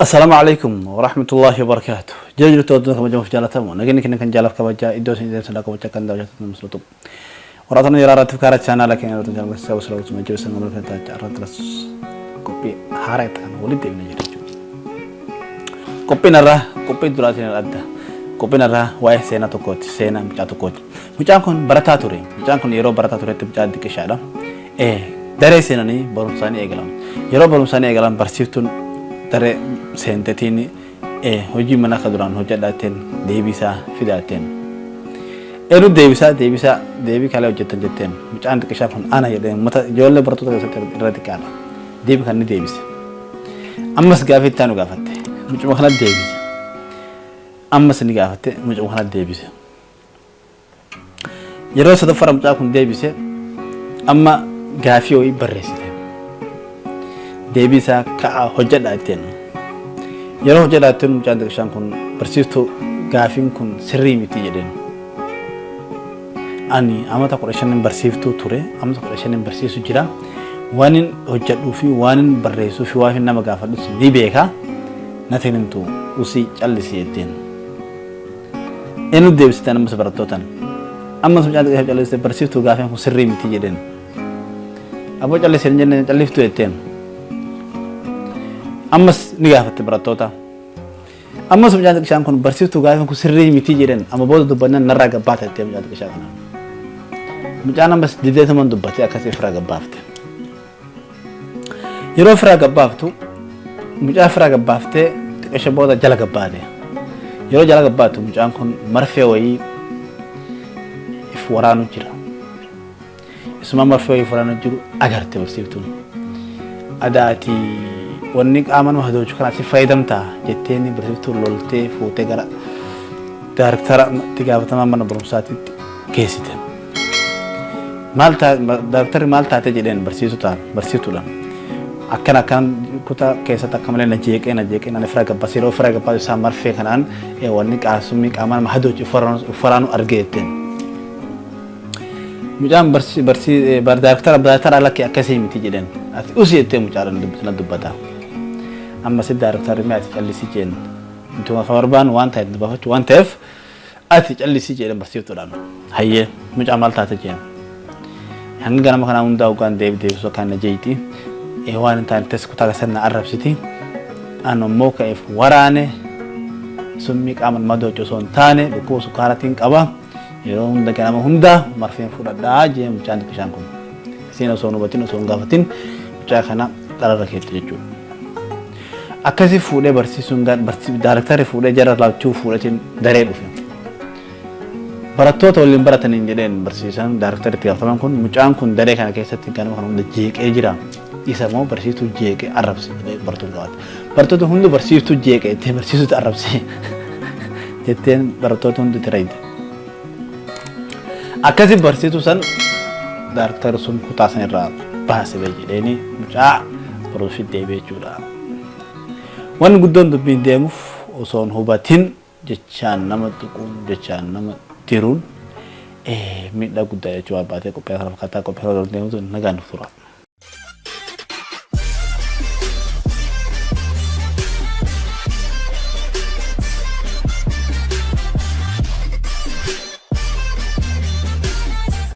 Assalaamu alaikum warahmatullahi wabarakatuh. Jira jirtu addunyaa kabajamuuf jaalatamu. Nageenyi keenya kan jaalaaf kabajaa iddoo isin deemsan kabajaa kan daawwatan muslitu. Warraatan yeroo irratti karaa chaanaala keenya irratti channel subscribe gochuun jiru san wal fataa irratti las qophii haaraa itti kan walitti deebina jira jechuudha. Qophiin irraa qophii duraatiin adda. Qophiin irraa waa'ee seenaa tokkooti. Seenaa mucaa tokkooti. Mucaan kun barataa ture. Mucaan kun yeroo barataa turetti mucaa diqishaadha. Daree seenanii barumsaanii eegalan. Yeroo barumsaanii eegalan barsiiftuun daree seentetiin hojii mana akka duraan hojjedhaa jetteen deebisaa fidaa jetteen. Eenyu deebisaa deebisaa deebii kalee hojjettan jetteen mucaan xiqqishaa kun ana jedhee uummata ijoollee barattoota keessatti irra xiqqaadha. Deebii kan ni deebise. Ammas gaafii itti aanu gaafatte. Mucuma kana deebise. Ammas ni gaafatte mucuma kana deebise. Yeroo sadaffaa mucaa kun deebise amma gaafii wayii barreessite. Deebii isaa ka'aa hojjedhaa jetteen. Yeroo hojjedhaa jetteen mucaan xiqqishaan kun barsiiftuu gaafiin kun sirrii miti jedheen. Ani amata 15 barsiiftuu ture, amata 15 barsiisu jira. Waanin hojjedhuu fi waanin barreessuu fi waan nama gaafadhus ni beeka. Natti hin himtu usii callisi jetteen. Eenyutti deebisitan ammas barattootan? Ammas mucaan xiqqaa calliste barsiiftuu gaafiin kun sirrii miti jedheen. Aboo callise hin jenne calliftuu jetteen. Ammas ni gaafatte barattoota. Ammas mucaan xiqqishaan kun barsiiftuu gaafiin kun sirrii miti jedheen amma booda dubbannaan narraa gabbaata jettee mucaan xiqqishaa kana. Mucaan ammas dideetuman dubbatee akkasii ofirraa gabbaafte. Yeroo firaa gabbaaftu mucaa firaa gabbaaftee xiqqisha booda jala gabbaate. Yeroo jala gabbaatu mucaan kun marfee wayii if waraanu jira. Isuma marfee wayii if waraanu jiru agarte barsiiftuun. Adaati wanni qaama nama hadoochu kana si fayyadamtaa jetteen barsiiftuun loltee fuutee gara daariktara itti gaafatamaa mana barumsaatitti geessite. Maal daaktarri maal taate jedheen barsiisotaan barsiiftuudhaan. Akkana akkan kutaa keessatti akka malee na jeeqee na jeeqee naan ofirraa gabbas yeroo ofirraa gabbaasu isaa marfee kanaan wanni qaasummii qaama nama hadoochi uffaraanu argee jetteen. Mucaan barsi barsi daaktara daaktara lakki akkasii miti jedheen. Ati usi jettee mucaadhaan na dubbata. Amma si daaktarri mee ati callisii jeen. Intuma ka barbaannu waan ta'eef dubbafachuu waan ta'eef Ati callisii jedhan barsiiftuudhaan. Hayyee mucaa maal taate jeen. Hanga ganama kanaa hundaa hoggaan deebi deebisuu akkaan na jeeyti. Waan hin taane test kutaa keessatti na arrabsiti. An ammoo ka'eef waraane summii qaama namaa doocu osoo hin taane dhukkuba sukkaaraatiin qaba. Yeroo hunda ganama hundaa marfeen fudhadhaa jeen mucaan xiqqishaan kun. Isiin osoo hin hubatin osoo hin gaafatin mucaa kana dhararra keette jechuudha. Akkasi fuudhee barsiisuun daarektarri fuudhee jara lachuu fuudheetiin daree dhufe. Barattoota waliin barataniin jedheen barsiisan daarektarri itti gaafataman kun mucaan kun daree kana keessatti ganama kana hunda jeeqee jira. Isa moo barsiistuu jeeqee arrabse jedhee barattoota gaafate. Barattoota hundi barsiistuu jeeqee jettee barsiisuutti arrabse jetteen barattoota hundi itti rayite. Akkasi barsiistuu san daarektarri sun kutaa san irraa baase bee jedheeni mucaa barumsi deebi'e jechuudha. Wanni guddoon dubbiin deemuuf osoo hin hubatin jechaan nama tuquun jechaan nama diruun miidhaa guddaa jechuu barbaadee qophii kana fakkaataa qophii kana deemutu nagaan nuuf tura.